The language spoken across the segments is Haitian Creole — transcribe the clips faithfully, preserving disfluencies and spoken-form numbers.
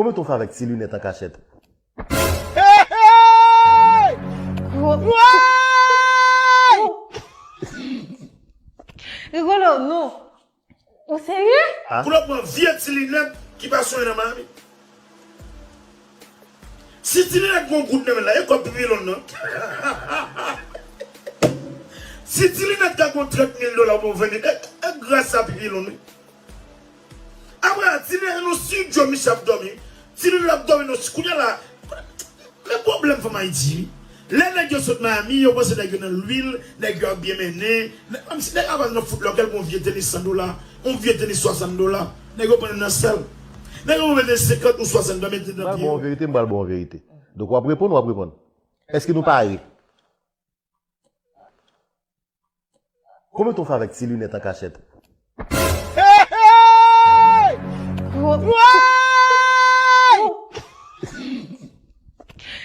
Kòman w fè avèk ti linèt an kachèt? Rigolo, non. Ou serye? Pou l ap pran vye ti linèt ki pa sonye nan Miami. Si ti linèt gon goud nan men l la, e kòb Pipi Lòn nan. Si ti linèt ka gon trant mil dola pou venn li, e gras a Pipi Lòn wi. Apre a, ti linèt nou si djo Michel ap dòmi. Ti linèt ap dòmi nou si kounye a la. Men pwoblèm fanm Ayiti wi. Lè nèg yo sot Miami, yo panse nèg yo nan lwil, nèg yo ap byen mennen. Kòmsi nèg ap al nan foutlòkè, l gon vye tenis san dola, yon vye tenis swasant dola. Nèg yo pran l nan sèl. Nèg yo mete senkant ou swasant dola, mete nan pye yo. M pral ba w verite, m pral ba w verite. Donk w ap reponn, w ap reponn. Èske nou pare? Kòman w fè avèk ti linèt an kachèt?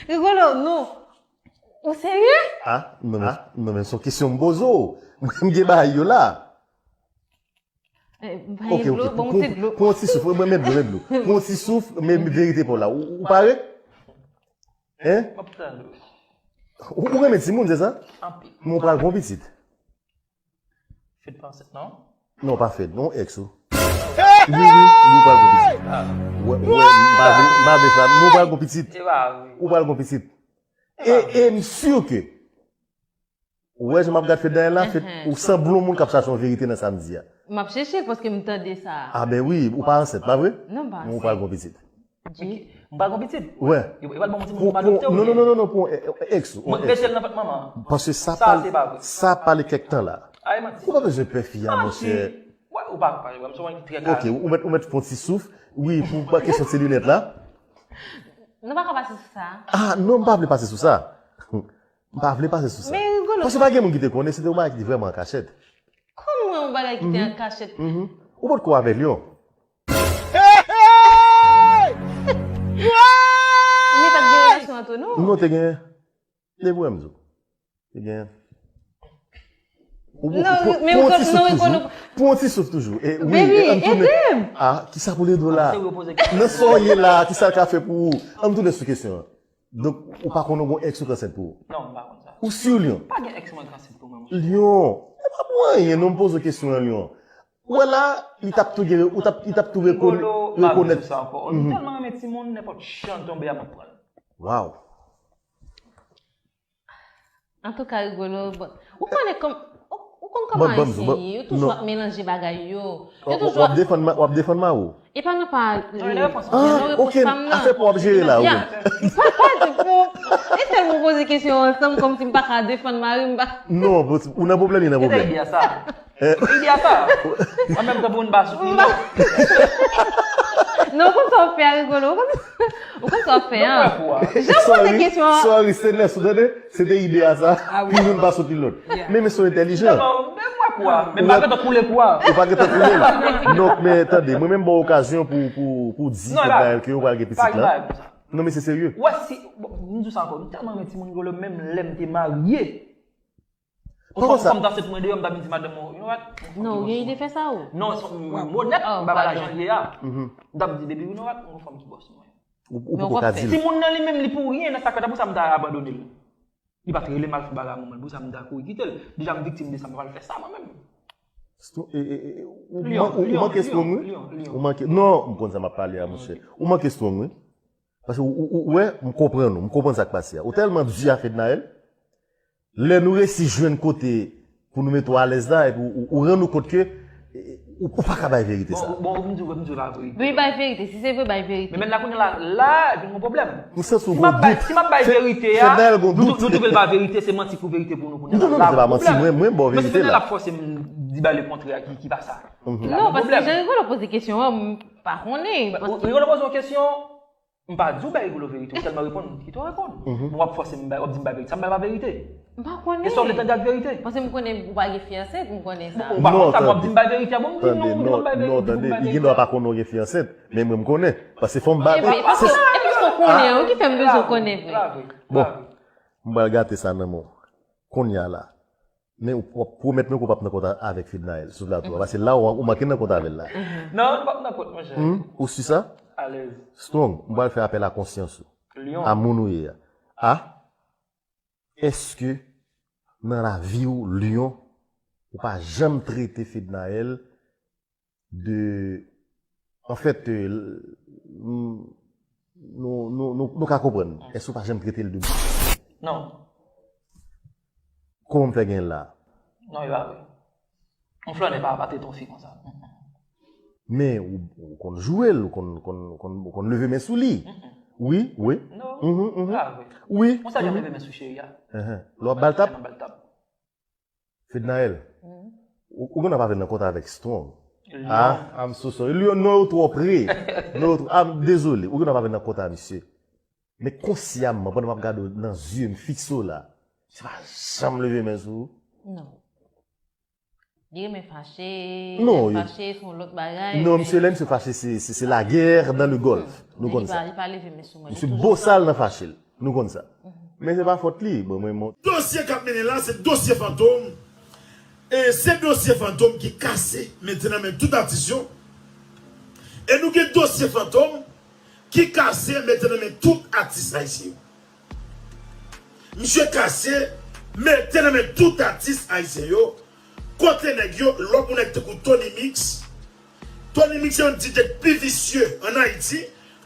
Rigolo, non. Ou serye? Ah, non, men, non, men se yon kesyon m poze w. Mwen, m gen bagay yo la. Ok, ok. Pran yon ti souf, mwen met dlo, met dlo. Pran yon ti souf, men verite pa w la. Ou pare? Hein? M ap tann ou. Ou renmen timoun, se sa? Anpil. Men ou pral gon pitit. Fed pa ansent, non? Non, pa Fed, non, ex ou. Wi, wi, wi, ou pral gon pitit. Wè, wè, m pa vle, m pa vle sa, men ou pral gon pitit. Ou pral gon pitit. E, e m si ke Ou wè jan m ap gad Fed Naël la, Fed, ou sanble yon moun k ap chache yon verite nan sa m di a. M ap chèche l paske m tande sa. A ben wi, ou pa ansent, pa vre? Non, m pa ansent. Men ou pral gon pitit. M pral gon pitit? Wè. Yo pral ban m yon timoun pou m adopte oubyen? Non, non, non, non, pou yon ex. Mwen k rete l nan vant manman an. Paske sa pale, sa pale kèk tan la. Ay, manti. Ou pa bezwen pè fi a, monchè. Wè, ou pa, ou pa, m se yon moun ki trè kalm. Ok, ou mèt, ou mèt fè yon ti souf. Wi, pou kesyon ti linèt la. Nou pa ka pase sou sa. Ah, non, m pa vle pase sou sa. M pa vle pase sou sa. Men Rigolo. Paske pa gen moun ki te konnen, se te yon bagay ki te vrèman an kachèt. Kòman yon bagay ki te an kachèt? Ou potko avè Lyon? Men pa t gen relasyon ant nou? Non, te gen. Depi w wè m di w. Te gen. Non, men ou konn, non, ou konn. Pran yon ti souf toujou. Pran yon ti souf toujou. E, wi, baby, ede m. Ah, kisa pou Ledo la? Nan sa w ye la, kisa l ka fè pou ou? Ann tounen sou kesyon an. Donk, ou pa konn ou gon ex ou k ansent pou ou? Non, m pa konn sa. Ou si, Lyon? Pa gen ex mwen k ansent pou mwen, monchè. Lyon, e pa pou anyen, non, m poze w kesyon an, Lyon. Ou wè la, li t ap tou gen, ou t ap, li t ap tou rekonèt. Rigolo, m pa vle di sa ankò. Ou tèlman renmen timoun, nenpòt jan l tonbe a, m ap pran l. Waw. Antouka, Rigolo, bon, ou konnen kòm, ou, ou konn kòman Ayisyen ye, yo toujou ap melanje bagay yo. Yo toujou ap. W ap defann ma-, w ap defann mari w? E pa nan pa. Non, e nan repons mwen. Ah, ok, afè pa w ap jere la, ou menm. Pa, pa di pou, e tèlman poze kesyon ansanm, kòmsi m pa ka defann mari m, m pa. Non, ou nan pwoblèm, li nan pwoblèm. Kite ide a sa. Ide a sa. An menm tan pou n pa soutni non. Non, ou konn sa w ap fè a, Rigolo. Ou konn, ou konn sa w ap fè a. Jan w poze kesyon an. Sorry, sorry, Stainless, ou tande? Se te ide a sa. Pou youn pa soutni lòt. Men, men se entèlijan. Men m pa gentan koule kou a. Ou pa gentan koule l. Donk, men tande, mwen menm ba w okazyon pou, pou, pou di Fed Naël ke ou pral gen pitit la. Non, men se serye. Ou wè si, bon, m di w sa ankò, m tèlman renmen timoun, Rigolo, menm lè m te marye. Ou fè kòm ta sèt mwen deyò, m ta vin di madanm mwen, you know what? Non, ou gen ide fè sa ou? Non, m onèt, m pa pale jan l ye a. M t ap di, baby, you know what? M gon fanm ki bòs mwen. Ou poko ka di l. Timoun nan li menm, li pou ryen nan sa k fèt, apre sa m ta abandone l. Li pa t rele m al fè bagay a manman l, pou sa m ta kouri kite l. Deja m viktim de sa, m pa pral fè sa mwen menm. Ou manke strong wi. Ou manke, non, m konn sa m ap pale a, monchè. Ou manke strong wi. Paske ou, ou, ou wè, m konprann ou, m konprann sa k pase a. Ou tèlman di a Fed Naël, lè nou resi jwenn kote pou nou mete w alèz la, epi ou, ou rann ou kont ke, e, ou, ou pa ka bay verite sa. Bon, bon, m di w, m di w la verite. Wi, bay verite. Si se vre, bay verite. Men mentnan kounye a la, la, vin yon pwoblèm. M santi w gon dout. Si m ap bay verite a, nou, nou twouve l pa verite, se manti pou verite pou nou kounye a la. Non, non, non, se pa manti, mwen, mwen ba w verite la. Men si Fed Naël ap fòse m di bay lekontrè a, ki, ki pa sa. Non, paske jan Rigolo poze kesyon an, m pa konnen. Rigolo poze yon kesyon, M pa di w bay Rigolo verite, ou sèlman reponn, kite w reponn. Men w ap fòse m bay, w ap di m bay verite. Sa m bay pa verite. M pa konnen. E sa w vle tande ak verite? Paske m konnen ou pa gen fi ansent, m konnen sa. Ou pa konn sa, men w ap di m bay verite a, bon, m di non, ou bay verite, ou bay verite. Non, tande, li gen dwa pa konnen w gen fi ansent, men mwen m konnen. Paske fò m bay. Epi, paske, epi se w konnen an wi ki fè m bezwen konnen vre. Bon, m pral gate sa nan men w. Kounye a la. Men w ap pwomèt mwen ke w p ap nan kont avèk Fednaelle sou plato a, paske la ou, ou manke nan kont avè l la. Non, m p ap nan kont, monchè. Ou si sa? Strong, m pral fè apèl a konsyans ou. A moun ou ye a. A, èske nan lavi w, Lyon, ou pa janm trete Fednaelle de, anfèt, euh, l-, m-, nou, nou, nou, nou ka konprann. Èske ou pa janm trete l de bouch? Non. Kòman m fè gen l la? Non, e pa vre. Yon flannè pa, pa trete yon fi konsa. Men, ou, ou konn jwe l, ou konn, konn, konn, ou konn leve men sou li. Wi, wi. Non, e pa vre. Wi. Konsa jan m leve men sou cheri a. Lè w ap ba l tap? Fednaelle, ou, ou gen dwa pa vin nan kontak avèk Strong. Ah, I'm so sorry. Lyon, non, yo twò pre. Non, yo twò, ah, dezole. Ou gen dwa pa vin nan kontak, misye. Men konsyaman, pandan m ap gade w nan zye, m fikse w la, misye pa janm leve men sou ou. Non. Li renmen fache, non, lè l fache, se yon lòt bagay. Non, misye, lè misye fache, se, se, se la guerre dans le Golfe. Nou konn sa. Li pa, li pa leve men sou mwen. Misye bosal nan fache l. Nou konn sa. Men se pa fòt li. Bon, mwen, mwen. Dosye k ap mennen la, se dosye Fantom. E se dosye Fantom ki kase, mete nan men tout atis yo. E nou gen dosye Fantom ki kase, mete nan men tout atis ayisyen yo. Misye kase, mete nan men tout atis ayisyen yo. Kote nèg yo, lòt moun nèg tankou Tony Mix. Tony Mix se yon D J k pi visye ann Ayiti.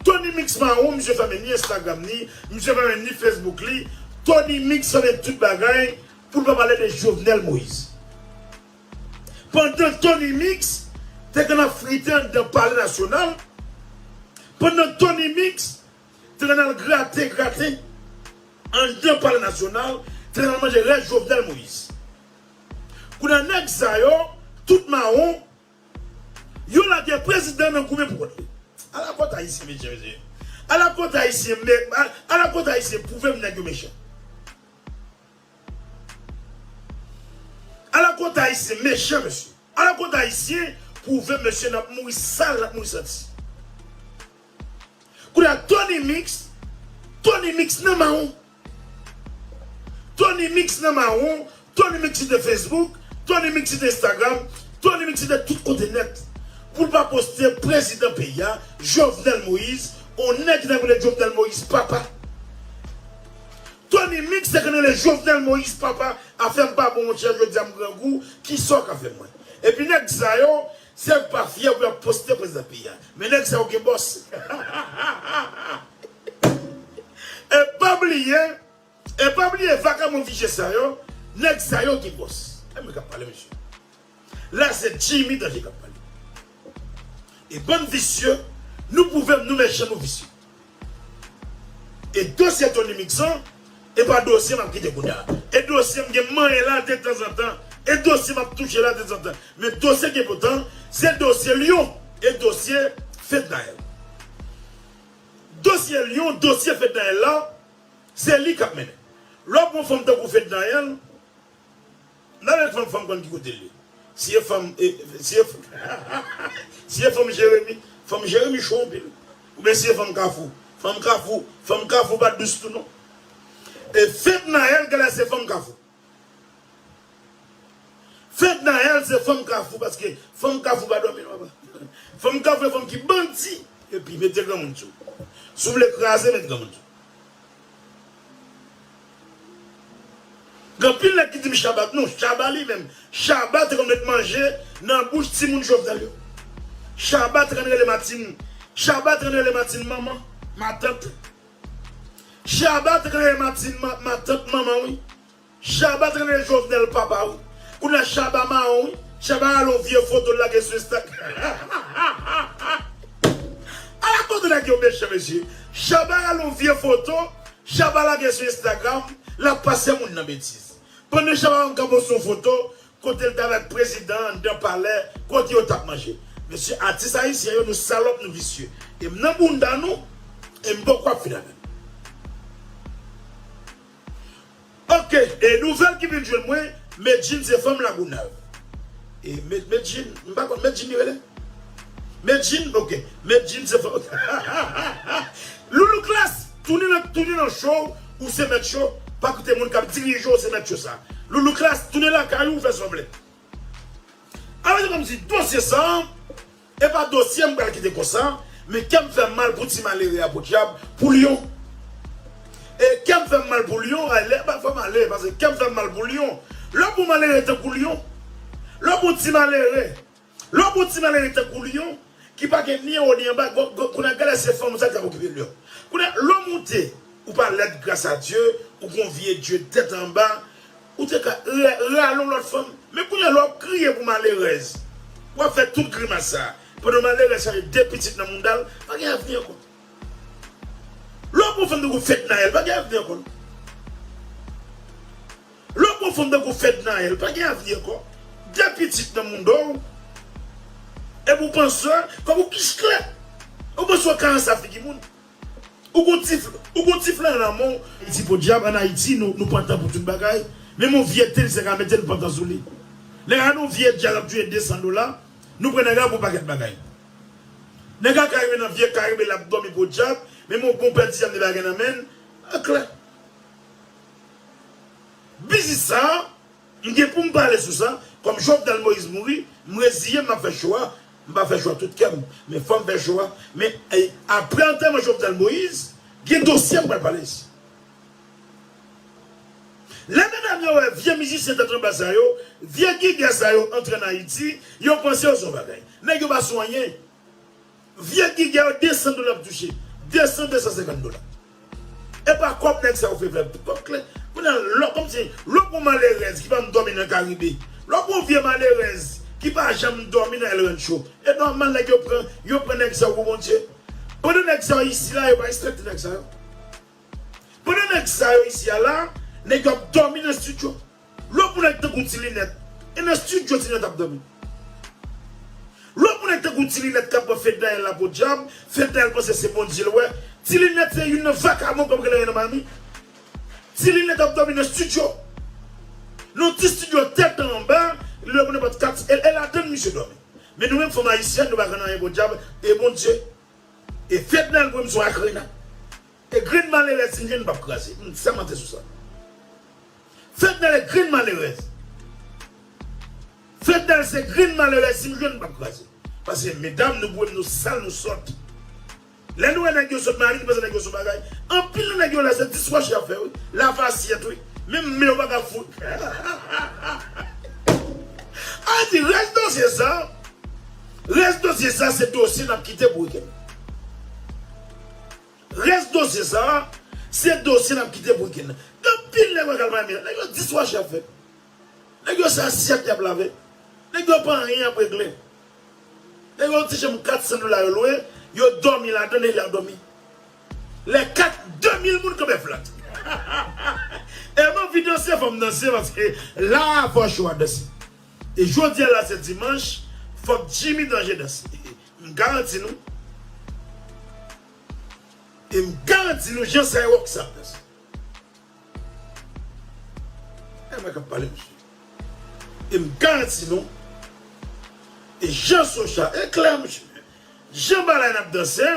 Tony Mix mawon, misye fèmen ni Instagram ni, misye fèmen ni Facebook li. Tony Mix fèmen tout bagay pou l pa pale de Jovenel Moïse. Pandan Tony Mix te konn ap frite anndan Palè Nasyonal, pandan Tony Mix te konn al grate, grate anndan Palè Nasyonal, te konn al manje rès Jovenel Moïse. Kounye a nèg sa yo, tout mawon, yo lage prezidan nan goumen pou kont li. Ala kote ayisyen mechan, mesye. Ala kote ayisyen, me-, a-, ala kote ayisyen pwouve m nèg yo mechan. Ala kote ayisyen mechan, mesye. Ala kote ayisyen pwouve m, mesye, n ap mouri sal, n ap mouri santi. Kounye a Tony Mix, Tony Mix nan mawon. Tony Mix nan mawon, Tony Mix site Facebook, Tony Mix site Instagram, Tony Mix site tout kote nèt. Pou l pa poste prezidan peyi a, Jovenel Moïse, on nèg ki t ap rele Jovenel Moïse papa. Tony Mix te konn rele Jovenel Moïse papa, afè m pa bon, monchè, jodi a m grangou, kisa w ka fè mwen? Epi nèg sa yo, se pa fyè pou y ap poste prezidan peyi a. Men nèg sa yo gen bòs. E pa bliye, e pa bliye vakabon visye sa yo, nèg sa yo gen bòs. E mwen k ap pale, mesye. La se Jimmy Danje k ap pale. E bann visye, nou pwouve m nou mechan, nou visye. E dosye Tony Mix an, e pa dosye m ap kite kounye a. E dosye m gen manyen la detanzantan. E dosye m ap touche la detanzantan. Men dosye ki enpòtan, se dosye Lyon. E dosye Fednaelle. Dosye Lyon, dosye Fednaelle la, se li k ap mennen. Lè w pran fanm tankou Fednaelle, N ap wè fanm, fanm konn ki kote l ye. Si e fanm, e, si e, si e fanm Jeremi, fanm Jeremi cho anpil. Oubyen si e fanm Kafou. Fanm Kafou, fanm Kafou pa dous tou non. E Fednaelle genlè se fanm Kafou. Fednaelle se fanm Kafou paske fanm Kafou pa dòmi non papa. Fanm Kafou se fanm ki bandi epi mete granmoun sou. Si w vle kraze, met granmoun sou. Gen anpil nèg ki di m Shabba. Non, Shabba li menm. Shabba te konn met manje nan bouch timoun Jovenel yo. Shabba te konn rele Martine. Shabba te konn rele Martine manman, matant. Shabba te konn rele Martine ma-, matant manman, wi. Shabba te konn rele Jovenel papa, wi. Kounye a Shabba mawon, wi. Shabba rale yon vye foto l lage sou Insta. Ala kote nèg yo mechan, mesye. Shabba rale yon vye foto, Shabba lage sou Instagram, l ap pase moun nan betiz. Pandan Shabba menm ka poste yon foto, kote l t avèk prezidan an anndan palè, kote yo t ap manje. Mesye, atis ayisyen yo, nou salòp, nou visye. E m nan bounda nou, e m poko ap fin avè nou. Ok, e nouvèl ki vin jwenn mwen, Medjine se fanm Lagonav. E Me-, Medjine, m pa konn Medjine li rele? Medjine, ok. Medjine se fanm. Loulou Klass, tounen nan, tounen nan show, ou se mèt show, pa koute moun k ap dirije w, ou se mèt show sa. Loulou Klass, tounen lakay ou, fè sa w vle. Alò, se kòmsi dosye sa, e pa dosye m pral kite konsa, Men kè m fè m mal pou ti malere a, podyab, pou Lyon. E kè m fè m mal pou Lyon, ay, lè pa fè m ale, paske kè m fè m mal pou Lyon. Lè w gon malere tankou Lyon, lè w gon ti malere, lè w gon ti malere tankou Lyon, ki pa gen ni anwo ni anba, go- go- kounye a gade se fanm sa k ap okipe Lyon. Kounye a, lè w moute, ou pa lèd, gras a Dye, ou gon vye dye tèt anba, ou te ka re- rale yon lòt fanm. Men kounye a, lè w ap kriye pou malerèz, w ap fè tout grimas sa. Pandan malerèz sa gen de pitit nan mouda l, pa gen avni ankò. Lè w gon fanm tankou Fednaelle, pa gen avni ankò. Lè w gon fanm tankou Fednaelle, pa gen avni ankò. De pitit nan mouda w, epi w panse, kòm ou kich klè. Ou panse w ka ansa figi moun. Ou gon ti fl- ou gon ti flan nan men w. Di podyab, ann Ayiti, nou, nou pantan pou tout bagay. Menm yon vye tel, se ka mete l pantan sou li. Nèg la, nou vye djal ap touye de san dola, nou pran nèg la pou pakèt bagay. Nèg la ka rive nan vye Karibe, l ap dòmi podyab, menm yon bon pè dizèm de bagay nan men l, an klè. Biznis sa a, m gen pou m pale sou sa, kòm Jovenel Moïse mouri, m reziye m, m ap fè cho a, m pa fè cho a tout kè m, men fò m fè cho a. Men, e, apre antèman Jovenel Moïse, gen dosye m pral pale isit. Lè medam yo wè vye mizisyen tèt anba sa yo, vye gigè sa yo antre ann Ayiti, yo panse yo se yon bagay. Nèg yo pa sou anyen. Vye gigè yo de san dola ap touche. De san, de san senkant dola. E pa kòb nèg sa yo fè fè. Kòb klè. Kounye a, lè, kòmsi, lè w gon malerèz ki pa janm dòmi nan Karibe. Lè w gon vye malerèz ki pa janm dòmi nan El Rancho. E nòmal nèg yo pran, yo pran nèg sa yo pou Bondye. Pandan nèg sa yo isi la, yo pa respekte nèg sa yo. Pandan nèg sa yo isi a la, nèg yo ap dòmi nan estidyo. Lè w pou nèg tankou Ti Linèt, e nan estidyo Ti Linèt ap dòmi. Lè w pou nèg tankou Ti Linèt k ap pran Fednaelle la podyab, Fednaelle panse se Bondye l wè. Ti Linèt se youn nan vakabon k ap rele nan Miami. Ti Linèt ap dòmi nan estidyo. Nan ti estidyo tèt anba, lè pou nenpòt kat, e, e ladann misye dòmi. Men nou menm fanm ayisyèn, nou pa konn anyen podyab, e Bondye. E Fednaelle pou m se yon akrena. E grenn malerèz si m jwenn m p ap kraze. M sèmante sou sa. Fednaelle e grenn malerèz. Fednaelle se grenn malerèz si m jwenn m p ap kraze. Paske medam nou boure m nou sal nou sòt. Lè nou wè nèg yo sot mari, nou panse nèg yo sou bagay. Anpil nan nèg yo la se dishwasher y ap fè wi. Lave asyèt wi. Menm men yo pa ka fout. A di rès dosye sa. Rès dosye sa se dosye n ap kite pou wikenn. Rès dosye sa, se dosye n ap kite pou wikenn nan. Gen anpil nèg wè k al Miami la. Nèg yo dishwasher y ap fè. Nèg yo se asyèt y ap lave. Nèg yo pa anyen y ap regle. Nèg yo yon ti chanm kat san dola yo lwe, yo dòmi ladan l e y ap dòmi. Lè kat, de mil moun kanpe flat. E m anvi danse, fò m danse, paske la a fò cho a danse. E jodi a la se dimanch, fòk Jimmy Danje danse. M garanti nou. E m garanti nou, Jean Skyrock sa ap danse. E mwen k ap pale, mesye. E m garanti nou, e Jean Socha, e klè, mesye. Jan bagay n ap danse,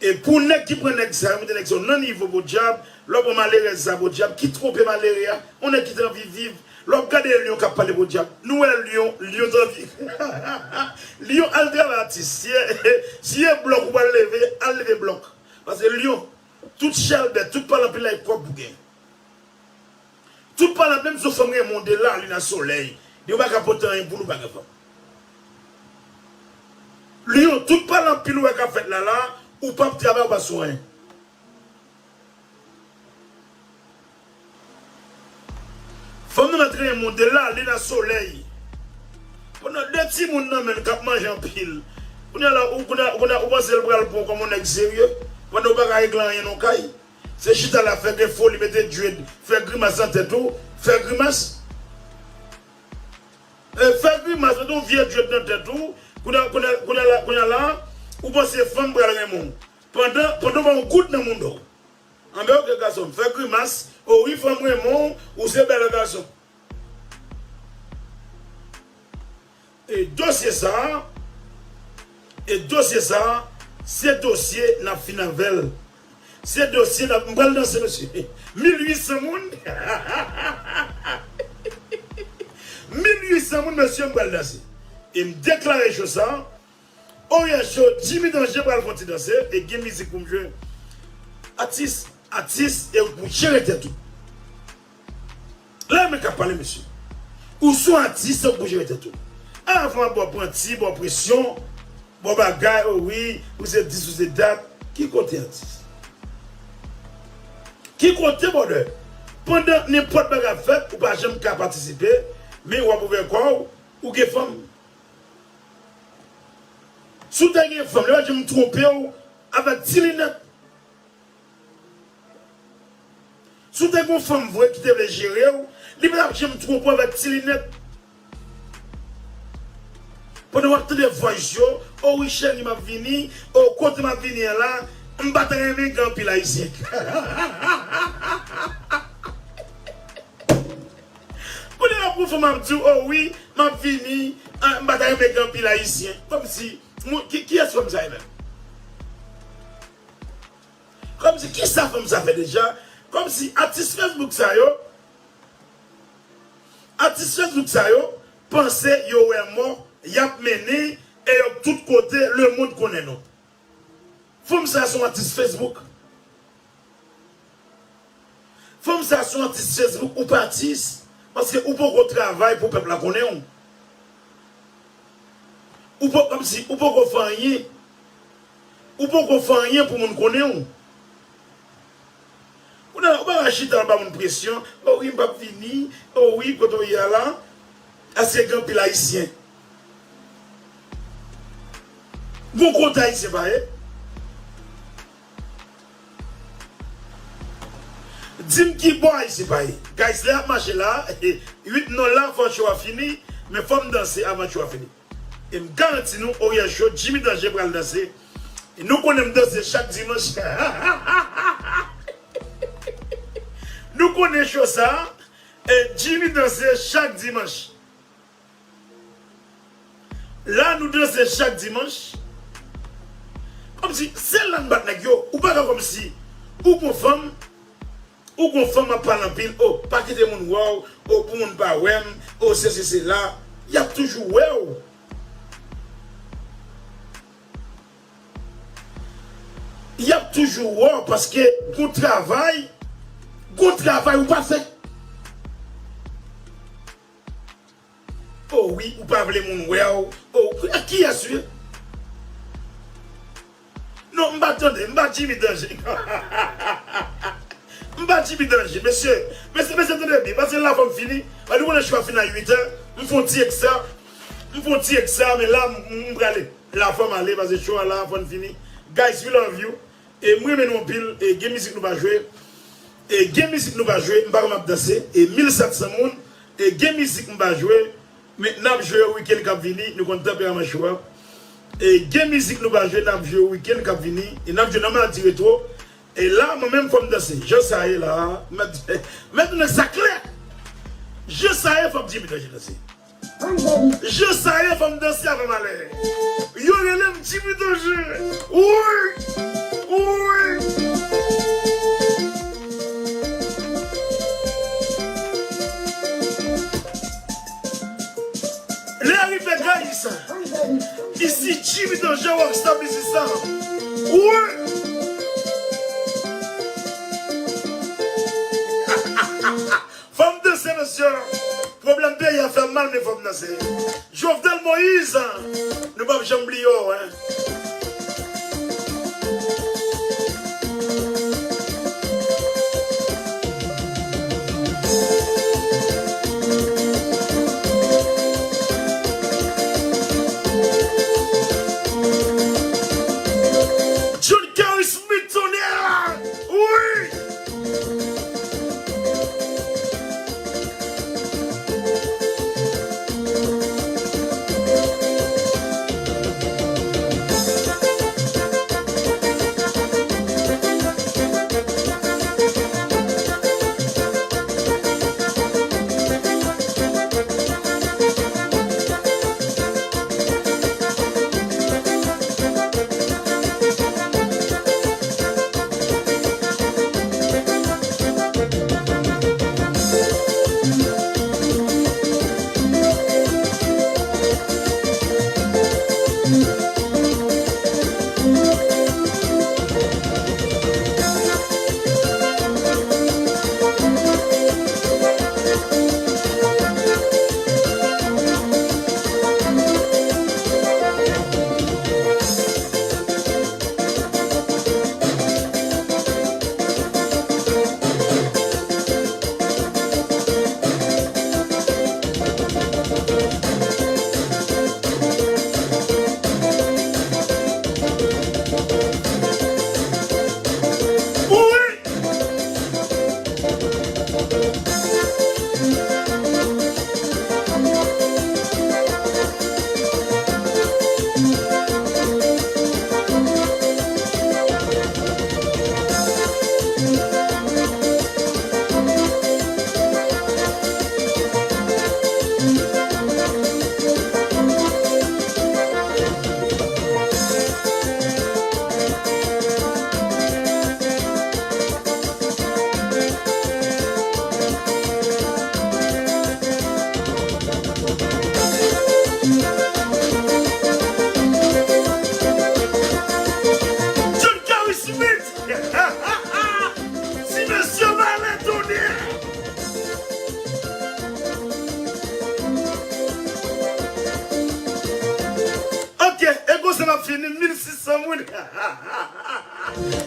e pou nèg ki pran nèg sa yo, mete nèg sa yo nan nivo podyab, lè w pran malerèz sa podyab, ki twonpe malere a, yon nèg ki te anvi viv, lè w ap gade Lyon k ap pale podyab, nou wè Lyon, Lyon t anvi. Lyon al travay atis, si e, si e blòk ou pral leve, al leve blòk. Paske Lyon, tout chèlbè, tout pale anpil la e kòb ou gen. Tout pale anpil, menm si yon fanm renmen w de lalin a solèy, de ou pa ka pote anyen pou l ou pa gen fanm. Lyon, tout pale anpil ou wè k ap fèt la la, ou p ap travay, ou pa sou anyen. Fanm nan mèt renmen w de lalin a solèy. Pandan de timoun nan men l k ap manje anpil. Kounye a la, ou, kounye a, kounye a, ou panse l pral pran w kòm yon nèg serye? Pandan ou pa ka regle anyen nan kay. Se chita la, fè gen foli, mete dread, fè grimas nan tèt ou, fè grimas. E, fè grimas, mete yon vye dread nan tèt ou. Kounye a, kounye a, kounye a la, kounye a la, ou panse fanm pral renmen w. Pandan, pandan w pa yon goud nan mouda w. Anben, oke, gason, fè grimas. O wi, fanm renmen w, ou se bèl gason. E dosye sa a, e dosye sa a, se dosye n ap fin avè l. Se dosye n ap, m pral danse, mesye. Mil uit san moun. Mil uit san moun, mesye, m pral danse. E m deklare cho sa a, Oriel Show, Jimmy Danger pral fè yon ti danse e gen mizik pou m jwe. Atis, atis, e ou pou jere tèt ou. Lè mwen k ap pale, mesye. Ou se yon atis, ou pou jere tèt ou. Avan, bò pranti, bò presyon, bò bagay, o wi, ou se dis, ou se dat. Ki kote atis? Ki kote, brother? Pandan nenpòt bagay ap fèt, ou pa janm ka patisipe, men w ap ouvè kò w, ou gen fanm. Si w te gen fanm, li pa t janm twonpe w avèk ti linèt. Si w te gen yon fanm vre ki te vle jere w, li pa t ap janm twonpe w avèk ti linèt. Pandan w ap tande voice yo, o wi cheri m ap vini, o kote m ap vini an la, m pa ta renmen gen anpil ayisyen. Kounye a pou fanm ap di w, o wi, m ap vini, ah, m pa ta renmen gen anpil ayisyen. Kòmsi, moun, ki, kiyès fanm sa ye menm? Kòmsi, kisa fanm sa fè deja? Kòmsi, atis Facebook sa yo, atis Facebook sa yo, panse yo wè mò, y ap mennen, e yo tout kote, lemonn konnen nou. Fanm sa se yon atis Facebook. Fanm sa se yon atis Facebook, ou pa atis. Paske ou poko travay pou pèp la konnen w. Ou pa, kòmsi, ou poko fè anyen. Ou poko fè anyen pou moun konnen w. Ou nan, ou pa ka chita anba moun presyon. O wi, m p ap vini. O wi, kote w ye a la? Èske gen anpil ayisyen? Gon kote ayisyen pa ye? Di m ki bò ayisyen pa ye. Guys, lè y ap mache la, uit non la, fò show a fini, men fò m danse avan show a fini. E m garanti nou, Oriel Show, Jimmy Danger pral danse. E nou konnen m danse chak dimanch. Nou konnen show sa, e Jimmy danse chak dimanch. La, nou danse chak dimanch. Kòmsi, se la n bat nèg yo. Ou pa ka kòmsi, ou gon fanm, ou gon fanm ap pale anpil, o, pa kite moun wè w, o, pou moun pa wè m, o, sesi, sela. Y ap toujou wè w. Y ap toujou wè w paske gon travay, gon travay ou pa fè. O wi, ou pa vle moun wè w. O, kiyès ou ye? Non, m pa tande, m pa Jimmy Danger. M pa Jimmy Danger, mesye. Mesye, mesye, tande byen, paske la fò m fini. Paske nou konnen show a fini a uit è. M fè yon ti eksa. M fè yon ti eksa, men la, m, m prale. La fò m ale, paske show a la, fò n fini. Guys, we love you. E m renmen nou anpil. E gen mizik nou pa jwe. E gen mizik nou pa jwe. M pa konn m ap danse. E mil sèt san moun. E gen mizik m pa jwe. Men n ap jwe yo wikenn k ap vini. Nou konn tanperaman show a. E gen mizik nou pa jwe. N ap jwe yo wikenn k ap vini. E n ap jwe nan Madi Retwo. E la, mwen menm fò m danse. Jan sa ye la. Mèt, mèt nou nèg sa klè. Jan sa ye fò m di m danse. Jan sa ye, fò m danse avè malè. Yo rele m Jimmy Danger. Wi! Wi! Lè rive, guys. Isi Jimmy Danger, Rockstar Musician. Wi! Fò m danse, mesye. Pwoblèm peyi a fè m mal, men fò m danse. Jovenel Moïse, nou p ap janm bliye w, en. John Caris Smith, tonnerre! Wi!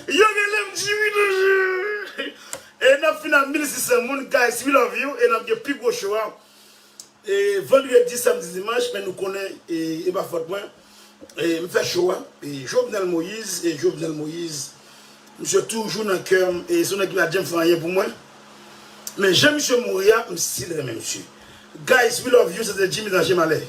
Yo rele m Jimmy toujou. E n ap fin a mil sis san moun, guys, we love you. E n ap gen pi gwo show a. E vandredi, samdi, dimanch, men nou konnen, e, e pa fòt mwen. E m fè show a. E Jovenel Moïse, e Jovenel Moïse, misye toujou nan kè m. E se yon nèg ki pa janm fè anyen pou mwen. Men jan misye mouri a, m still renmen misye. Guys, we love you, se te Jimmy Danger Malè.